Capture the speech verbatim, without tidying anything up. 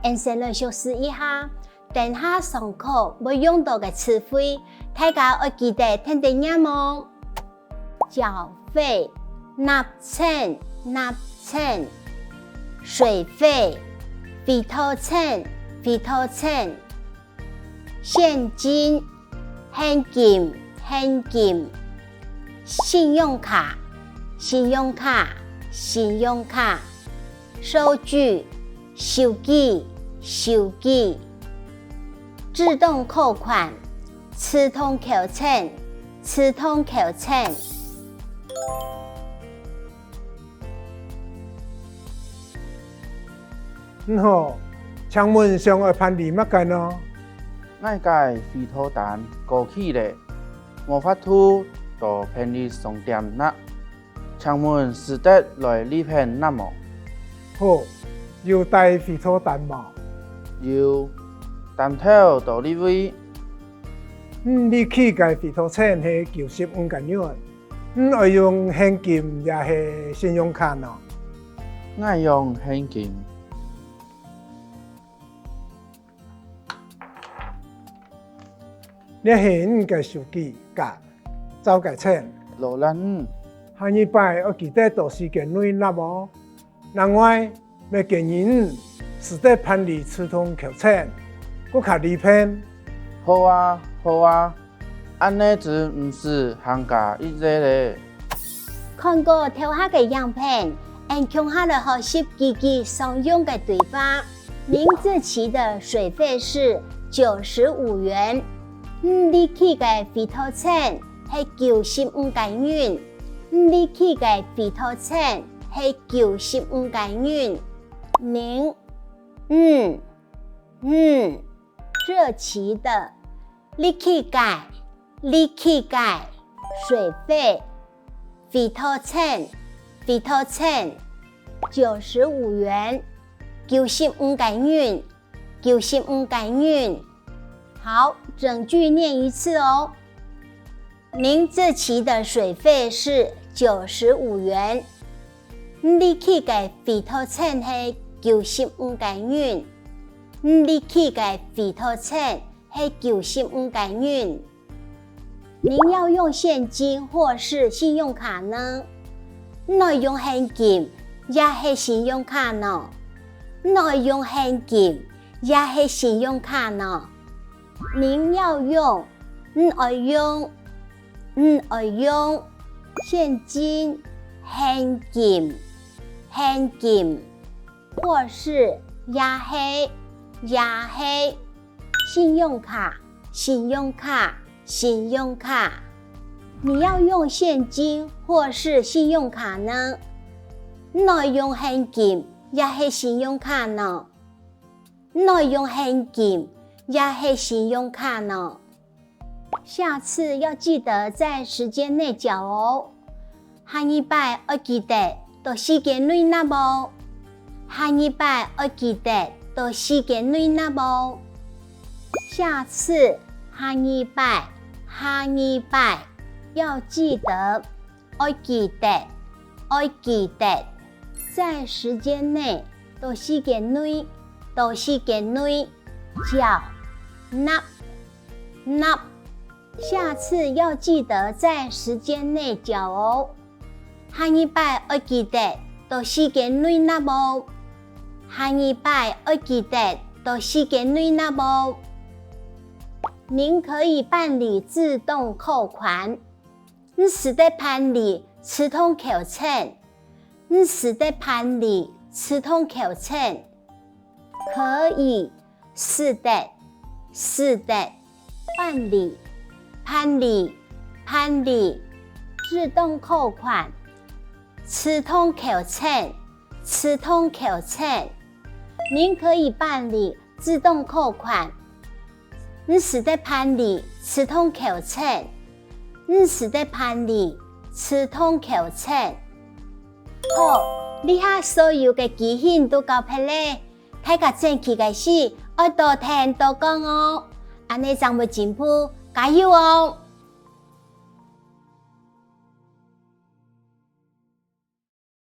，𠊎先來熟識一下，等下上課會用到个詞彙，大家愛記得跈等唸哦。繳費，納錢，納錢。水費，水道錢，水道錢。現金，現金，現金。信用卡，信用卡，信用卡。收據，收據，收據。自動扣款，自動扣錢，自動扣錢。 你好，請問想愛辦理麼个呢？𠊎个費託單過期咧，無法度到便利商店納，請問使得來這片納無？好，有帶費託單無？有，單頭到這位。你這期个費託錢係九十五個銀。 你愛用現金也係信用卡呢？𠊎用現金。這係你个收據，該，找个錢。勞瀝你。下二擺愛記得到時間內納哦。 另外，乜建議你使得辦理自動扣錢，過較利便。好啊，好啊，恁呢就毋使行加一息咧。看過頭下个影片，𠊎共下來學習幾句常用个對話。您這期的水費是九十五元。你這期个費託錢係九十五個銀。你這期个費託錢 係九十五個銀。您，你，你，這期的，這期个，這期个，水費，費託錢，費託錢，九十五元，九十五個銀，九十五個銀。好，整句念一次哦。 您這期的水費是九十五元。你這期个費託錢係九十五個銀。你這期个費託錢係九十五個銀。您要用現金或是信用卡呢？你愛用現金也係信用卡呢？你愛用現金也係信用卡呢？ 您要用，你愛用，你愛用，現金，現金，現金，或是也係，也係，信用卡，信用卡，信用卡。你要用現金或是信用卡呢？你愛用現金也係信用卡呢？ 你愛用現金也係信用卡呢？下次要記得在時間內繳哦。下二擺愛記得到時間內納哦。下二擺愛記得到時間內納哦。下次，下二擺，下二擺，要記得， 愛記得，愛記得，在時間內，到時間內，到時間內，繳，納，納。下次要記得在時間內繳哦。下二擺愛記得到時間內納哦。下二擺愛記得到時間內納哦。您可以辦理自動扣款。 你使得辦理自動扣錢。你使得辦理自動扣錢。可以，使得，使得，辦理，辦理，辦理，自動扣款，自動扣錢，自動扣錢。您可以辦理自動扣款。 你使得辦理自動扣錢。你使得辦理自動扣錢。好，這下所有个句型都教忒咧，大家轉去个時愛多聽多講哦，恁呢正會進步，加油哦！